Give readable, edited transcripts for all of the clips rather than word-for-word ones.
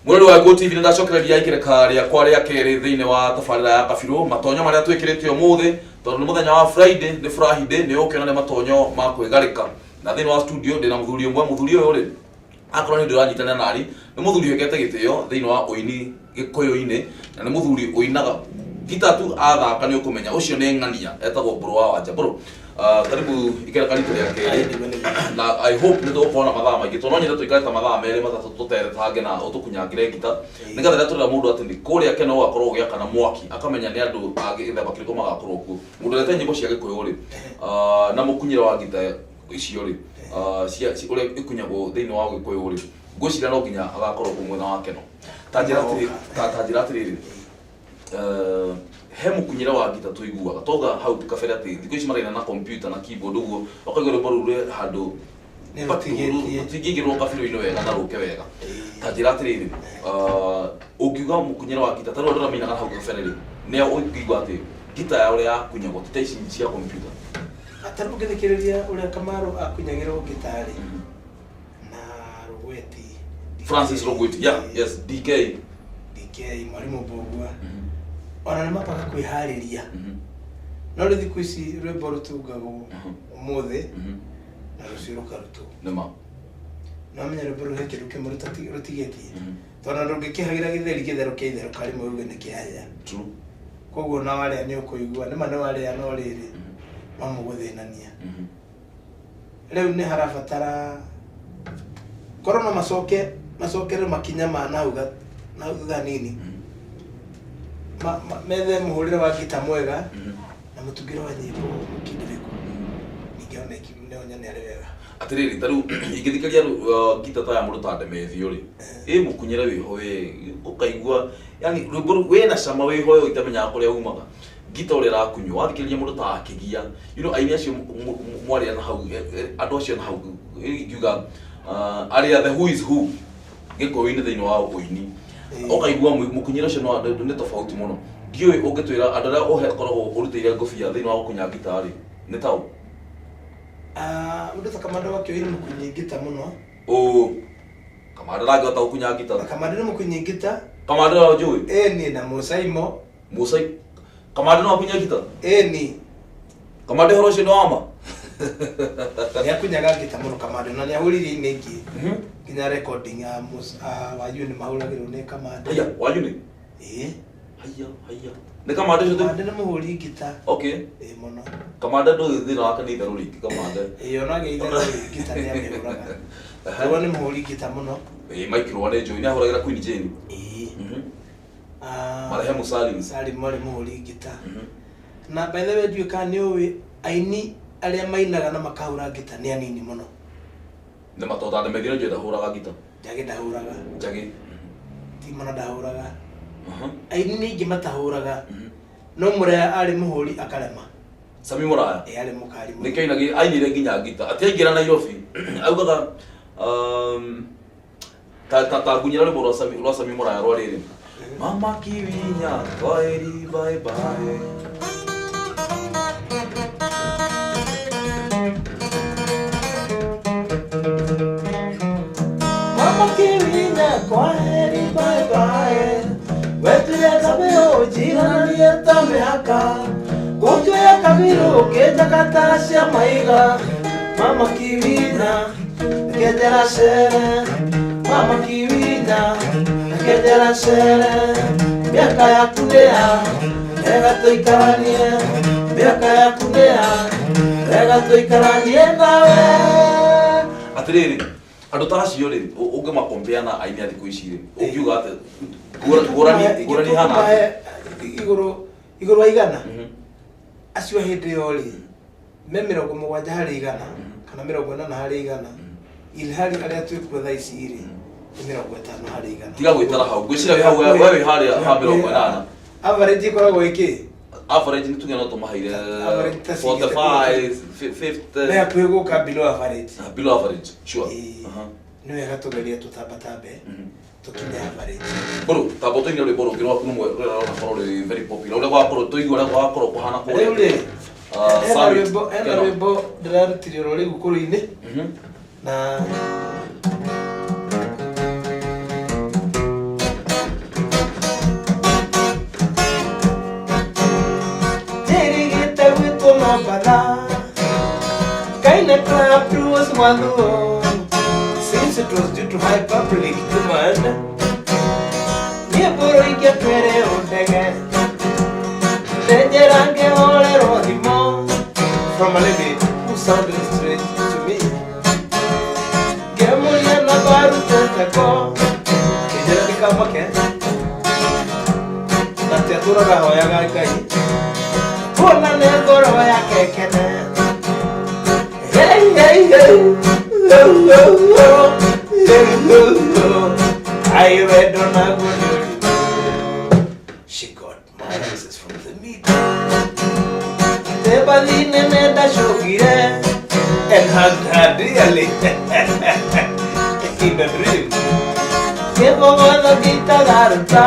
Mwĩrori wa Go TV, nĩ ndacokereria ikereka rĩakwa rĩa kerĩ thĩinĩ wa tabarĩra ya Kabirũ. Matonyo marĩa twĩkĩrĩte ũmũthĩ, tondũ nĩ mũthenya wa Friday, nĩ Friday, nĩ ũkĩona nĩ matonyo ma kwĩgarĩka. Na thĩinĩ wa studio ndĩna mũthuri ũmwe. Mũthuri ũyũ rĩ, akorwo nĩ ndĩranyitanĩra nari, nĩ mũthuri wĩkĩte gĩtĩo thĩinĩ wa ũini Gĩkũyũ-inĩ, na nĩ mũthuri ũinaga ngita tu, athaka nĩ ũkũmenya ũcio nĩ ng'ania. Etagwo Mbũrũ wa Wanja. Mbũrũ, karibu ikereka ritũ rĩa kerĩ, na I hope nĩ tũgũkorwo na mathaa maingĩ, tondũ no nyende tũikare ta mathaa 2, 3 tũteretange na ũtũkunyangĩre ngita, nĩgetha rĩrĩa tũrera mũndũ atĩ nĩ kũrĩa Kena gũgakorwo gũgĩakana mwaki, akamenya nĩ andũ a gĩthemba kĩrĩkũ magakorwo kuo. Mũndũ ũrete nyĩmbo cia Gĩkũyũ rĩ, na mũkunyĩre wa ngita icio rĩ, ũrĩa ĩkunyagwo thĩinĩ wa Gĩkũyũ rĩ, ngwĩciria no nginya agakorwo kũu mwena wa Keno. Ta njĩra atĩrĩrĩ, he mũkunyĩre wa ngita tũiguaga toga hau kabere atĩ thikũ ici maraina na computer na keyboard ũguo, ũkaigua rwĩmbo rũu rwĩ handũ Nĩ rũtigĩtie. Rũtingĩingĩrwo kabirũ-inĩ wega na rũke wega. Ta njĩra atĩrĩrĩ, ũngiuga mũkunyĩre wa ngita ta rĩu andũ arĩa mainaga hau kabere rĩ, nĩa ũngĩigua atĩ ngita ya ũrĩa yakunyagwo ti ta ici cia computer? Ta rĩu ũngĩthikĩrĩria ũrĩa Kamaru akunyagĩrwo ngita rĩ, na Rũgweti. Francis Rũgweti, yeah, yes, DK. DK, Mwarimũ Mbũgua, ona nĩ mambaga kwĩharĩria. No rĩu thikũ ici rwĩmbo rũtungagwo ũmũthĩ na rũciũ rũkarutwo. Nĩma. No menya rwĩmbo rũu he kĩndũ kĩmwe rũtigĩtie, tondũ ndũngĩkĩhagĩra gĩtheri gĩtherũke itherũka rĩmwe uge nĩ kĩahĩa. True. Koguo ona warĩa nĩ ũkũigua nĩma nĩ warĩa, no rĩrĩ, no mũgũthĩnania. Rĩu nĩ harabatara korwo no macoke macokere makinya ma nahau nahau thutha nini, methe mũhũrĩre wa ngita mwega na mũtungĩre wa nyĩmbo mũkindĩrĩku, ningĩ ona no nyone arĩ wega. Atĩrĩrĩ, ta rĩu ingĩthikĩria ngita ta ya mũndũ ta Ndemethio rĩ, ĩ mũkunyĩre wĩho we, ũkaigua yani rwĩmbo rũu wĩna cama wĩho we ũtamenyaga kũrĩa umaga, ngita ũrĩa ĩrakunywo. Wathikĩrĩria mũndũ ta akĩgia, aini acio mwarĩa na hau, andũ acio na hau, ingiuga arĩa the who is who Gĩkũyũ-inĩ thĩinĩ wa ũini, ũkaigua mũkunyĩre ũcio nĩ tofauti mũno. Ndiũĩ ũngĩtwĩra andũ arĩa ũkoragwo ũrutĩire ngũbia thĩinĩ wa gũkunya ngita rĩ, nĩ taũ? Ah, mũndũ ta Kamande wa Kĩoire nĩ mũkunyi ngita mũno. Ũ Kamande ndangĩhota gũkunya ngita? Kamande nĩ mũkunyi ngita. Kamande no njũĩ. Ĩni, na Mũcaimo. Musa Kamande no akunye ngita? Ĩni. Kamande, horo ũcio nĩ wama? Nĩ akunyaga ngita mũno Kamande, na nĩ ahũrire inĩ ingĩ nginya recording ya Wanyu nĩ mahũragĩrwo nĩ Kamande. Haya, Wanyu nĩ Ĩĩ. Haya, haya, nĩ Kamande ũcio? Kamande nĩ mũhũri ngita. Ĩĩ, mũno. Kamande ndũĩ thĩna wake nĩ itherũ rĩingĩ Kamande. Ĩĩ, ona agĩa itherũ rĩ, ngita nĩ amĩhũraga. Rũa nĩ mũhũri ngita mũno. Ĩĩ, Mike Rũa nĩ njũĩ nĩ ahũragĩra Queen Jane. Ĩĩ. Ah, Marehemu Salim. Salim arĩ mũhũri ngita. Na by the way, ndiũĩ kana nĩ ũĩ, aini arĩa mainaga na makahũra ngita nĩ anini mũno. Nĩ matota ndemethire, njũĩ ndahũraga ngita. Njagĩ ndahũraga. Njagĩ. Timana ndahũraga. Aini nĩ aingĩ matahũraga, no Mũraya arĩ mũhũri akarema. Sami Mũraya. Ĩ, arĩ mũkari mũno. Nĩkĩo ainagĩ ainire nginya ngita atĩ aingĩra Nairobi augaga, ta ngunyĩra rwĩmbo rwa Sami Mũraya rwa rĩrĩ, "Mama Kiwinya, kwaheri, bye bye." Mama Kiwinya, kwaheri, bye bye. Wetuye kabiro jigananie ta mĩhaka, gũtuya kabiro kĩnjakata cia maiga. Mama Kiwinya, kenjera cere. Mama Kiwinya, kenjera cere. Mĩaka yaku nĩya wega tũikaranie, mĩaka yaku nĩya wega tũikaranie nawe. Atĩrĩrĩ, andũ ta acio rĩ, ũngĩmakompea na aini a thikũ ici rĩ, ũngiuga atĩ ngũrani ngũrani hana atĩa? Igũrũ igũrũ wa 100, acio hĩndĩ ĩyo rĩ, me 70% kana 80%, ilhali arĩa twĩkuo thaa ici rĩ, nĩ 50%. Tiga gwĩtara hau, ngwĩciria wĩ hau, we wĩ harĩa ha 80. Average ĩkoragwo ĩkĩ? Average nĩ tuge no tũmaheire Average ta 45, 50. Nĩ hakuhĩ gũka below average. Ah, below average, sure. Ĩĩ. Nĩ wega tũgerie tũtambatambe tũkinye average. Bũrũ tamba tũine rwĩmbo rũngĩ rwaku rũmwe rũrĩa rũrakorwo rwĩ very popular, ũrĩa gwakorwo tũigua ũrĩa gwakorwo kũhana kũrĩa Rĩu rĩ, hena summit, rwĩmbo, hena Keno. rwĩmbo ndĩrarutire oro rĩu kũrũ-inĩ na Mwathwo since it was due to high public demand. Niĩ mbũrũ ingĩatwere ũndege ndenjera ngĩhorerwo thimũ from a lady who sounded strange to me. Ngĩmũria na barutete kũ, akĩnjĩra ndikamake na atĩ atũraga hoyaga Ngai tuonane ngoro yake kene. Hey, hey, hey. Oh, oh, oh. Hey, oh, oh. Ai wendo naguo nĩ ũritũ. She got my access from the media. Tembathi nene ndacũngire and hugged her dearly in a dream. Kĩbogotho ngĩitaga rũta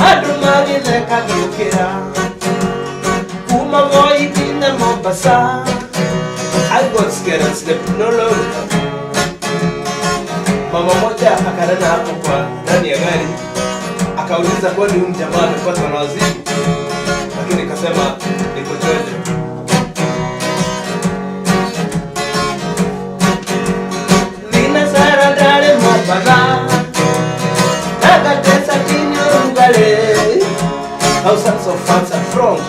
andũ magĩtheka ngĩũkĩra kuma Moi nginya Mombasa. I got scared and slept no longer. Mama moja akanena hapo kwa ndani ya gari, akauliza kwani huyu jamaa amepatwa na wazimu, lakini kasema niko chonjo. Nina Sara ndari Mombatha nagatesa kinya ũrugarĩ. Thousands of fans are thronged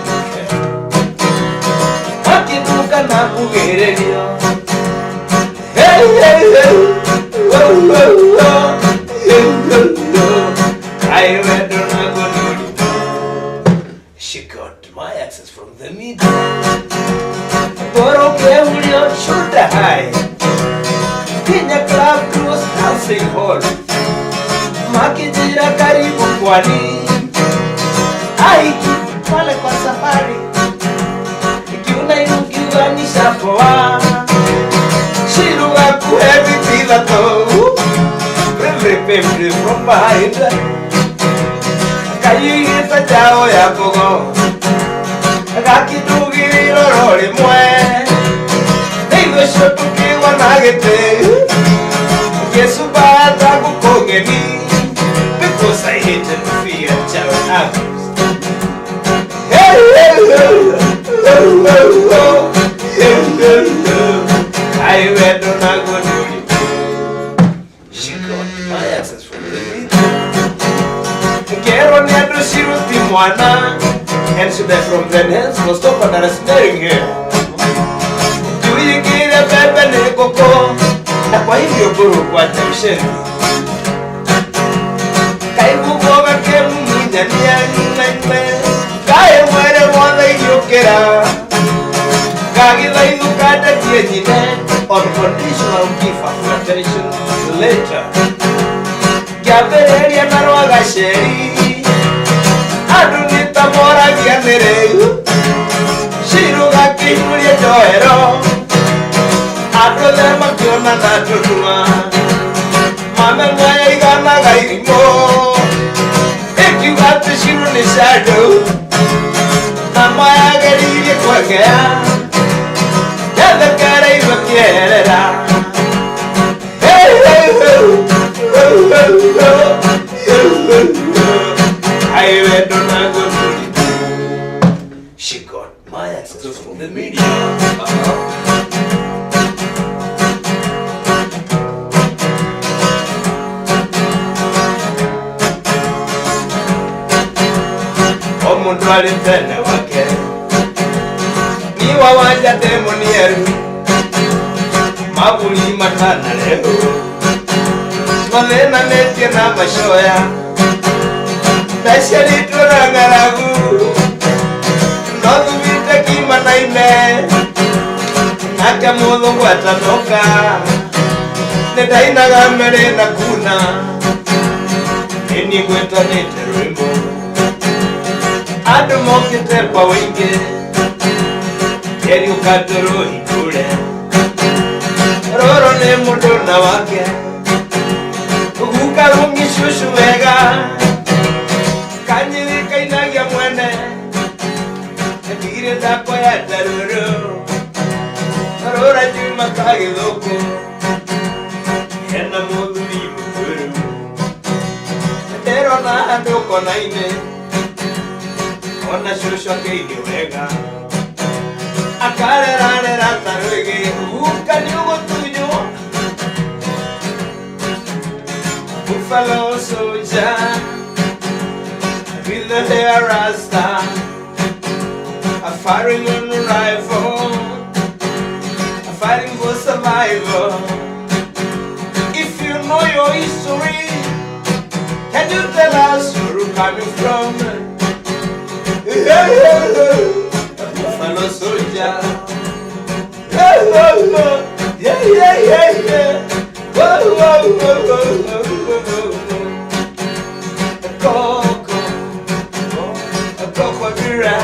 makĩthũka na kugĩrĩrio. Hey, hey, hey. Oh, oh, oh. Hey, oh, oh. Ai wendo naguo nĩ ũritũ. She got my access from the media. Mbũrũ kĩhurio shoulder high Kinya club was dancing hall makijira karibu kwani aiki pale kwa safari ikiuna inukiuga nishapoa Shiru gakuhe miti ithatũ pembe from behind kayigĩte njaũ ya mbogo gakĩndugĩrĩra oro rĩmwe nĩ ũcio tũkĩgwa na gĩtĩ ngĩcumbata ngũkũ ng'eni because I hated fear child abuse. Hey, hey, hey, oh, oh, oh, hey, hey, hey. I went on a good duty. She got my access from the media. Ngero nĩ andũ ciruti mwana and should I from then henceforth stop underestimating her. Tuigire bebe nĩ ngũkũ na kwa hivyo mbũrũ kwanja uceni kaiguo gakĩmumunyania nene kaĩ mwere wothe igĩũkĩra gagĩthaithũka ndetie nyine on condition I'll give her full attention later. Ngĩambĩrĩria na rwagaceri andũ nĩ ta moragia nĩ rĩu Shiru gakĩihũria njohero andũ othe makĩona na tũnua mame mwayaiganaga irimũ ĩkiuga atĩ Shiru nĩ shadow na mayageririe kwengea yathekereirwo kĩeherera. Hey, hey, hey, oh, oh, oh, oh, oh, oh. Ai wendo naguo nĩ ũritũ. She got my access from the media. O mũndũ arĩ tene wake niwa wanja ndĩ mũnieru maburi matanarehwo mathinanĩtie na macoya ndaciarĩtwo na ng'aragu no thumite kima na ime nake mũthũngũ atanoka nĩ ndainaga mere na kuna nĩ ngwetanĩte rwĩmbo andũ mokĩte kwa wĩingĩ keriũka tũrũhingũre rũrũ nĩ mũndũ na wake guka rũngi cucu wega kanyiri kainagia mwene ndigire ndakoya ndarũrũ rũra njuma kagĩthũkũ hena mũthuri mũkũrũ ndĩrona andũ kona-inĩ ona cucu akĩirio wega. Akarerarera ta rwĩgĩ guka nĩ ũgũtunywo. Buffalo soldier with the hair rasta, a firing on a rifle, a fighting for survival. If you know your history, can you tell us where you're coming from? Yeah, yeah, yeah. A buffalo soldier. Yeah, yeah, yeah, yeah, yeah, yeah. Whoa, whoa, whoa, whoa, whoa, whoa, whoa. Coco, Coco Dura,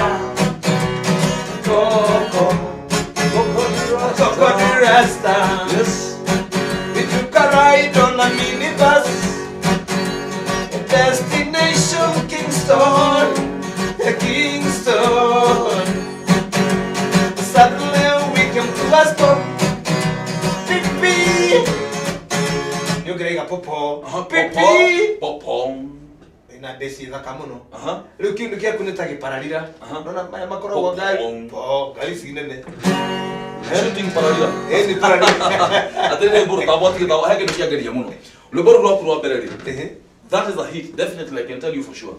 Coco, Coco Rasta. Yes. We took a ride on a minibus. Destination Kingston, Kingston. Suddenly we came to a stop. Pipi. Nĩ popo. Aha, Pipi. Popo. Na ndeci thaka mũno. Aha. Rĩu kĩndũ kĩaku nĩ ta gĩpararira. Aha. Nona maya makoragwo Popo. ngari. Po, ngari ici nene. Shooting pararira. Ĩ nĩ pararira. Atĩrĩrĩ mbũrũ tambo atige tao he kĩndũ kĩangeria mũno. Rwĩmbo rũu rwaku rwa mbere rĩ. Ehe. That is a hit. Definitely I can tell you for sure.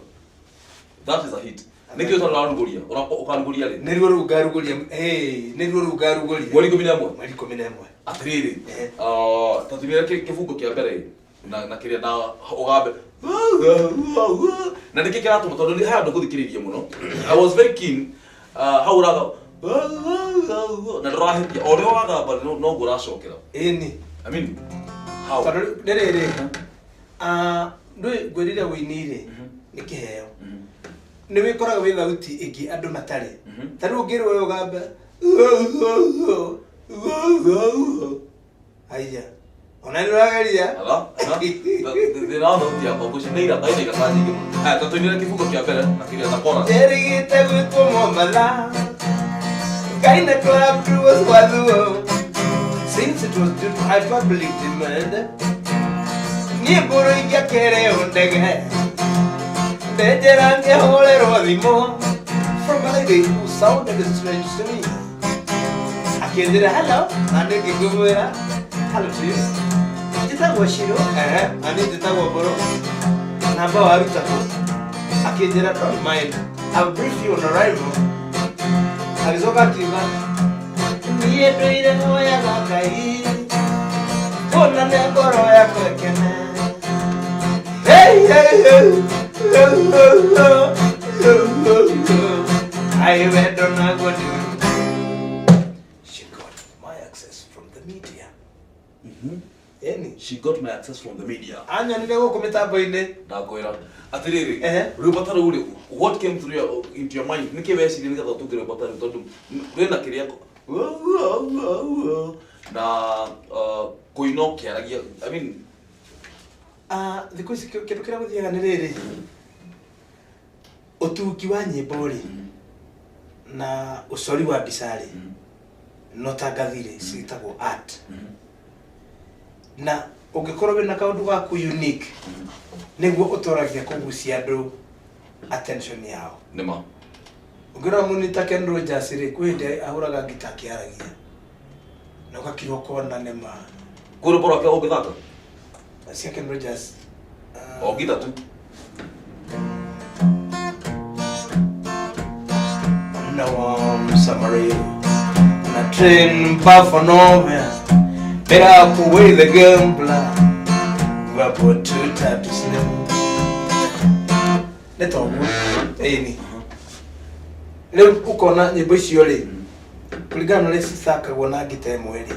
That is a hit. Nĩkĩo ũtarĩ ũrarugũria? Ũkarugũria rĩ? Nĩruo rũu ngarugũria. Ĩ, nĩruo rũu ngarugũria. Mweri 11. Mweri 11. Atĩrĩrĩ. Ehe. Ta tumĩre kĩbungo kĩa mbere na kĩrĩa na ũgambe na nĩkĩ kĩratũma tondũ nĩ he andũ gũthikĩrĩria mũno. I was very keen, hau ũraga na ndũrahĩtia o ũrĩa wagamba noguo ũracokera. Ĩni. I mean, how? Tondũ nĩ rĩrĩ, ah, ndũĩ ngwĩrire wĩini rĩ nĩ kĩheo. Nĩ wĩkoraga wĩ thauti ĩngĩ andũ matarĩ. Ta rĩu ũngĩrwo we ũgambe aiya ona nĩ ũrageria. Ala, ala. Thĩna wa thauti yakwa ngwĩciria nĩ iraka ina iraka nyingĩ mũno. Haya, ta tũinĩre kĩbungo kĩa mbere na kĩrĩa na chorus. Njerigite gwĩtwo Mombatha Kaina club crew was wathuo since it was due to high public demand. Niĩ mbũrũ ingĩakereo ndege ndenjera ngĩhũrĩrwo thimũ from a lady who sounded strange to me. Akĩnjĩra hello na niĩ ngĩkĩmwĩra hello to you. Njĩtagwo Shiro. Ehe, na niĩ njĩtagwo Mbũrũ. Namba waruta kũ? Akĩnjĩra don't mind, I'll brief you on arrival. Agĩcoka akiuga niĩ ndũire hoyaga Ngai tuonane ngoro yakwa ĩkene. Hey, hey, hey. Oh, oh, oh. Oh, oh, oh. Ai wendo naguo nĩ. She got my access from the media. Ĩni. She got my access from the media. Anyonire gũkũ mĩtambo-inĩ. Ndakwĩra atĩrĩrĩ, Ehe. rwĩmbo ta rũu rĩ, what came through into your mind? Nĩkĩ weciria nĩgetha ũtunge rwĩmbo ta rũu tondũ rwĩna kĩrĩa na kũina ũkĩaragia, I mean? Ah, thikũ ici kĩndũ kĩrĩa gũthiaga nĩ rĩrĩ, ũtungi wa nyĩmbo rĩ na ũcori wa mbica rĩ no tangathi rĩ ciĩtagwo art, na ũngĩkorwo wĩna kaũndũ gaku unique nĩguo ũtoragia kũgucia andũ attention yao. Nĩma. Ũngĩrora mũni ta Ken Rogers rĩ, kwĩ hĩndĩ ahũraga ngita akĩaragia na ũgakirwo kona nĩma. Kwĩ rwĩmbo rwake ũngĩthaka? Cia Ken Rogers, O ngita tu. On a warm summer eve, on a train bound for nowhere, met up with the gambler, we were both too tired to sleep. Nĩ toguo ĩni rĩu ũkona nyĩmbo icio rĩ kũringana na ũrĩa cithakagwo na ngita ĩmwe rĩ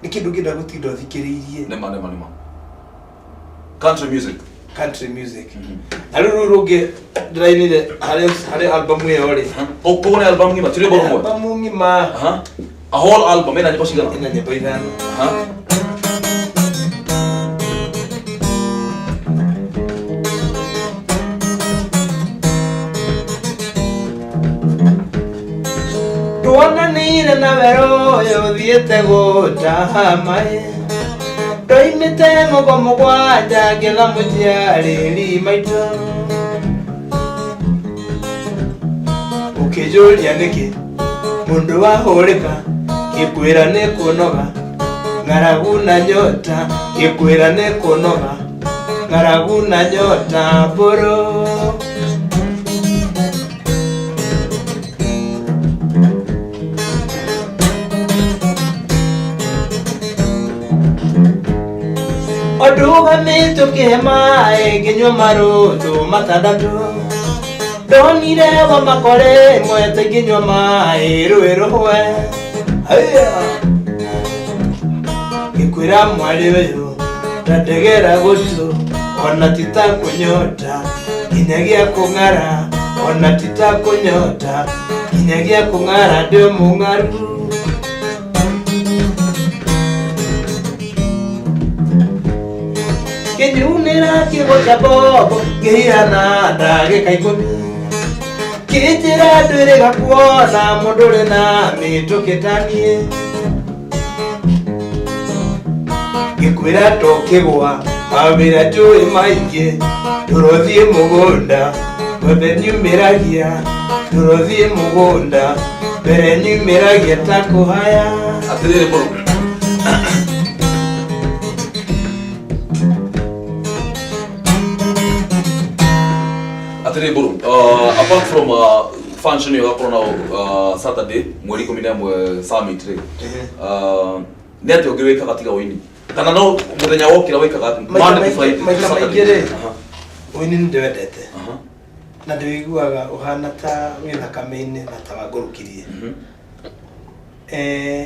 nĩ kĩndũ ũngĩenda gũtinda ũthikĩrĩirie. Nĩma, country music. Country music. Na rĩu rũu rũngĩ ndĩrainire harĩ album ĩyo rĩ. Koguo nĩ album ng'ima, ti rwĩmbo rũmwe? Album ng'ima. Aha. A whole album ĩna nyĩmbo cigana? Ĩna nyĩmbo 5. Aha. Tuonanire na werũ ũyũ ũthiĩte gũtaha maĩ ndoimĩte mũgo 7 ngĩetha mũciarĩri maitũ ũkĩnjũria nĩkĩ. Mũndũ wahũrĩka ngĩkwĩra nĩ kũnoga, ng'aragu na nyota, ngĩkwĩra nĩ kũnoga, ng'aragu na nyota mbũrũ. Ũndũgamĩte ũkĩhe maĩ ngĩnyua marũtũ matandatũ, ndonire wa makore ĩmwe ta ingĩnyua maĩ rũĩ rũhwe. Haiya, ngĩkwĩra mwarĩ ũyũ ndandegera gũtũ, ona ti ta kũnyota nginyagia kũng'ara, ona ti ta kũnyota nginyagia kũng'ara, ndĩ mũng'aru. Kĩnyunĩra kĩgo kĩa bobo kĩhiana ndagĩka 10, kĩnjĩra ndwĩrĩga kuona mũndũ ũrĩ na mĩtũkĩ ta niĩ. Ngĩkwĩra tũkĩgwa mawĩra njũĩ maingĩ, ndũrothiĩ mũgũnda ng'ombe nyumĩragia, ndũrothiĩ mũgũnda mbere nyumĩragia ta kũhaya. Atĩrĩrĩ mũrũ, atĩrĩrĩ mbũrũ, apart from function ĩyo ĩgakorwo na Saturday mweri 11 summit rĩ, nĩ atĩa ũngĩ wĩkaga tiga ũini? Kana no mũthenya wokĩra wĩkaga atĩa? Maita Monday to maingĩ Friday to maita Saturday. maingĩ rĩ, ũini nĩ ndĩwendete na ndĩwĩiguaga ũhana ta wĩ thakame-inĩ na ta wangũrũkirie.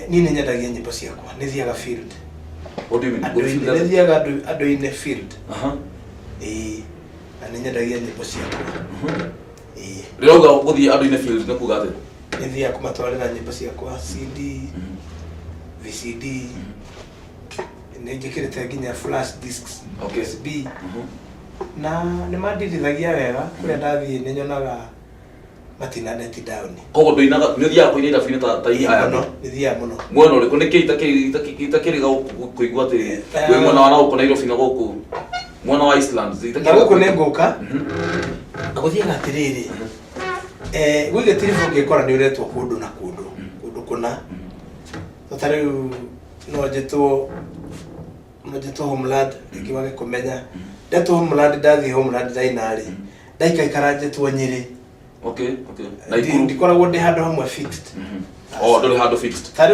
Niĩ nĩ nyendagia nyĩmbo ciakwa, nĩ thiaga field. What do you mean? Go Andũ-inĩ, field nĩ atĩa? thiaga andũ-inĩ field. Ĩĩ, na nĩ nyendagia nyĩmbo ciakwa. Ĩĩ. Rĩrĩa ũrauga gũthiĩ andũ-inĩ field nĩ kuga atĩa? Nĩ thiaga kũmatwarĩra nyĩmbo ciakwa CD, VCD, nĩ njĩkĩrĩte nginya flash discs, USB. Na nĩ mandirithagia wega, kũrĩa ndathiĩ nĩ nyonaga matinaneti down. Koguo ndũinaga, nĩ ũthiaga kũina irabu-inĩ ta Ĩĩ, aya? Mũno, nĩ thiaga mũno. Mwena ũrĩkũ? Nĩ kĩ itakĩrĩga kũigua atĩ wĩ mwena wa na gũkũ Nairobi na gũkũ mwena wa Eastlands? Na gũkũ nĩ ngũka na gũthiaga atĩrĩrĩ, gwĩ gĩtiribũ ũngĩkora nĩ ũretwo kũndũ na kũndũ kũndũ kũna. Ta rĩu no njĩtwo Homeland, rĩngĩ wage kũmenya ndetwo Homeland, ndathiĩ Homeland ndaina rĩ, ndaikaikara njĩtwo Nyĩrĩ. Okay. Naikuru. Ndikoragwo ndĩ handũ hamwe fixed. Oh, ndũrĩ handũ fixed. Ta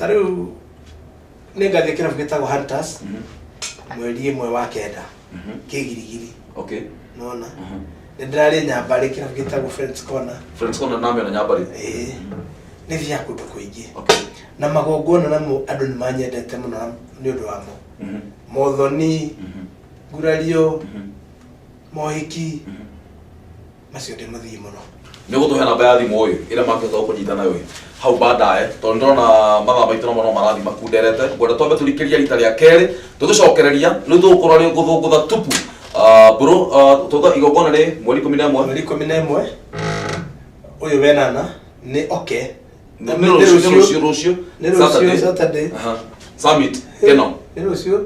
rĩu nĩ ngathiĩ kĩrabu gĩtagwo Hunters mweri 1 wa 9, kĩgirigiri. Nona nĩ ndĩrarĩ Nyambarĩ, kĩrabu gĩtagwo Friends Corner. Friends Corner namĩona Nyambarĩ. Ĩĩ, nĩ thiaga kũndũ kũingĩ. Na magongona namo andũ nĩ manyendete mũno nĩ ũndũ wamo, mothoni, ngurario, mohiki, macio ndĩ mũthii mũno. Nĩ ũgũtũhe namba ya thimũ ĩ ĩrĩa mangĩhota gũkũnyita nayo ĩ hau baadaye, tondũ ndĩrona mathaa maitũ namo no marathiĩ makunderete. Ngwenda twambe tũrikĩrie rita rĩa kerĩ, tũgĩcokereria rĩu tũgũkorwo rĩ gũthũngũtha tupu. Mbũrũ, tuga igongona rĩ mweri 11. Mweri 11 ũyũ wenana nĩ oke. Nĩ rũciũ, nĩ rũciũ, rũciũ. Nĩ rũciũ. Saturday. Saturday. Aha. Summit keno. Nĩ rũciũ.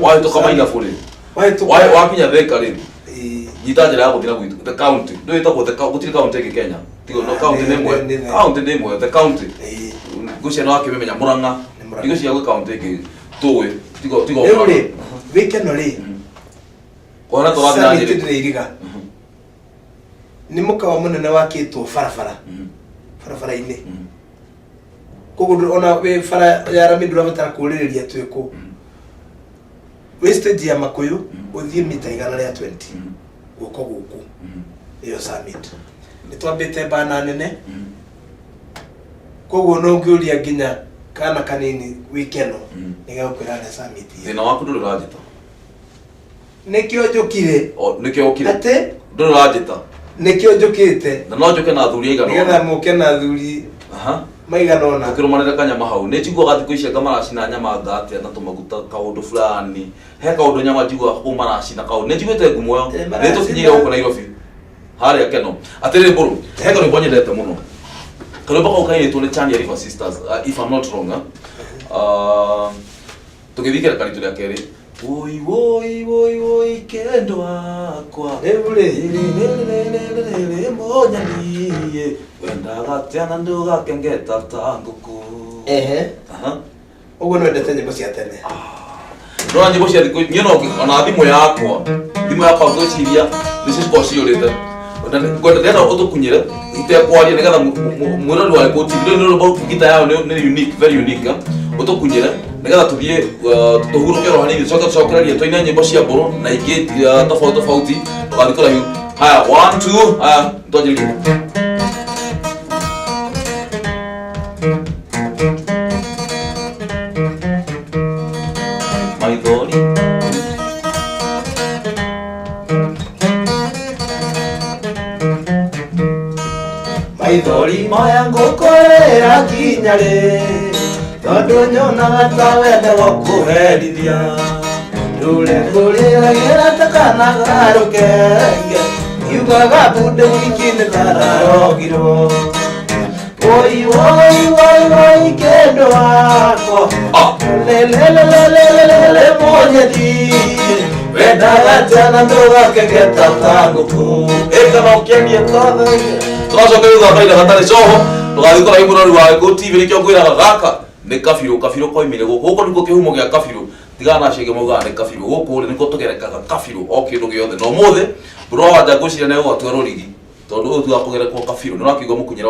Wahĩtũka mainabu rĩ, wahĩtũka wakinya Thika rĩ, Ĩĩ. Nyita njĩra ya gũthiĩ na gwitũ the county, ndũĩ ĩtagwo the gũtirĩ county ĩngĩ Kenya tigo no Ah, county nĩ ĩmwe. County nĩ ĩmwe, the county. Ngũcia nĩ wakĩmĩmenya, Mũrang'a. Nĩ Mũrang'a. Ndigũcia gwĩ county ĩngĩ tũĩ tigo Rĩu rĩ, wĩkeno rĩ, kũhana tũrathiĩ na Summit njĩra ndĩrĩ iriga nĩ mũkawa mũnene wakĩtwo barabara barabara-inĩ, koguo ona wĩ bara ya rami ndũrabatara kũrĩrĩria twĩ kũ. Wĩ stage ya Makuyu ũthiĩ mita 120 guoko gũkũ, ĩyo Summit. Nĩ twambĩte bana nene, koguo no ũngĩũria nginya kana kanini wĩkeno nĩ gegũkwĩra nĩ Summit ĩyo. Thĩna waku ndũrĩ ũranjĩta. Nĩkĩo njũkire. O, nĩkĩo ũkire? Atĩ? Ndũrĩ ũranjĩta. Nĩkĩo njũkĩte. Na no njũke na athuri aigana nĩgetha ũna. Mũke na athuri maigana ũna. Tũkĩrũmanĩra kanyama hau nĩ njiguaga thikũ ici anga maracina nyama anga atĩa na tũmaguta kaũndũ fulani, he kaũndũ nyama njiguaga kũu maracina kaũndũ, nĩ njiguĩte ngumo ĩyo. Eh, nĩ maracina. tũkinyire gũkũ Nairobi harĩa keno. Atĩrĩrĩ mbũrũ, he karwĩmbo nyendete mũno, karwĩmbo kau kainĩtwo nĩ Chania River Sisters, if I'm not wrong, eh? Tũgĩthiĩ kĩreka ritũ rĩa kerĩ. Woi woi woi woi kendo wakwa. Rĩu rĩ Rĩrĩrĩrĩrĩrĩrĩ mũnyaniĩ wendaga atĩa na ndũgakengeta ta ngũkũ. Ehe. Aha. Ũguo nĩ wendete nyĩmbo cia tene. Ndona nyĩmbo cia thikũ niĩ no ona thimũ yakwa ngwĩciria nĩcio cikoragwo ciyũrĩte. Na ngwenda ndĩrenda ũtũkunyĩre itekwaria nĩgetha mwĩrori wa Gĩkũyũ TV nĩ rwĩmbo ngita yayo nĩ unique, very unique, eh? Ũtũkunyĩre nĩgetha tũthiĩ tũhurũke oro hanini, tũcoke tũcokererie tũine nyĩmbo cia mbũrũ na ingĩ tofauti tofauti. Ndũgathiĩ kũraihu. Haya, one two, haya twanjĩrĩrie. Maithori. Maithori maya ngũkũrĩra kinya rĩ, tondũ nyonaga ta wenda gũkũherithia. Ndũre ngũrĩragĩra ta kana karũkenge, ngiugaga bunde wiki nĩ tararogirwo. Woi woi woi woi kendo wakwa. Ah. Lelelelelelele mũnyethi, wendaga tena ndũgakengeta ta ngũkũ. Ĩkana ũkĩenie ta thenge. Tũracoka rĩu thaka gatarĩ coho. Ndũgathiĩ kũraihu, mũrori wa Gĩkũyũ TV. Nĩkĩo ngwĩraga gaka nĩ kabirũ. Kabirũ koimire gũkũ. Gũkũ nĩkuo kĩhumo gĩa kabirũ. Tigana na acio angĩ maugaga nĩ kabirũ. Gũkũ rĩ, nĩkuo tũgerekaga kabirũ o kĩndũ gĩothe. Na ũmũthĩ mbũrũ wa Wanja ngwĩciria nĩ egũgatua rũrigi, tondũ ũyũ ti wa kũgerekwo kabirũ. Nĩ ũrakĩigua mũkunyĩre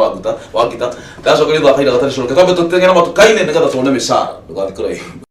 wa ngita. Ndacoka rĩu thaka gatarĩ coho. Reke twambe tũteng'ere matuka-inĩ nĩgetha tuone mĩcara. Ndũgathiĩ kũraihu.